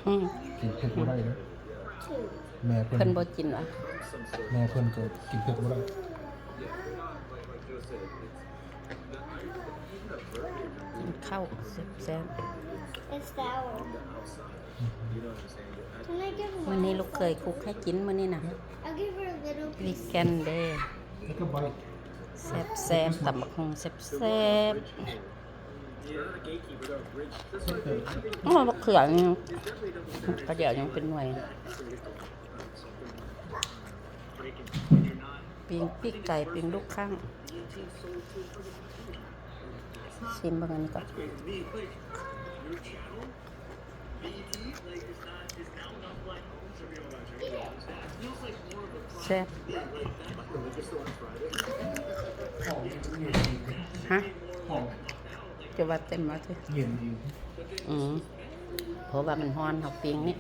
ອືມ ກິນເຜັດບໍ່ໄດ້ເດ້. ແມ່ເພິ່ນ ເພິ່ນບໍ່ກິນຫວາ? ແມ່ເພິ່ນກໍກິນເຜັດບໍ່ໄດ້. ກິນເຂົ້າແຊບໆ. It's sour. Can I give ມື້ນີ້ລູກເຂີຍຄຸກໃຫ້ກິນມື້ນີ້ນະ. I'll give her a little piece. ວີແກນເດ້. Take a bite. ແຊບໆ ຕຳບັກຫຸ່ງແຊບໆ. ໂອ້ ບັກເຂືອນີ້ ກະດຽວຍັງເປັນໜ່ວຍ. ປີ້ງປີກໄກ່ ປີ້ງລູກຄ້າງ ຊີມເບິ່ງອັນນີ້ກ່ອນ. ແຊບ. ຮະ? ຈະວ່າເຕັມວ່າຕິ? ເຢັນຢູ່. ອືມ ເພາະວ່າມັນຮ້ອນ ເຮົາປີ້ງນີ້.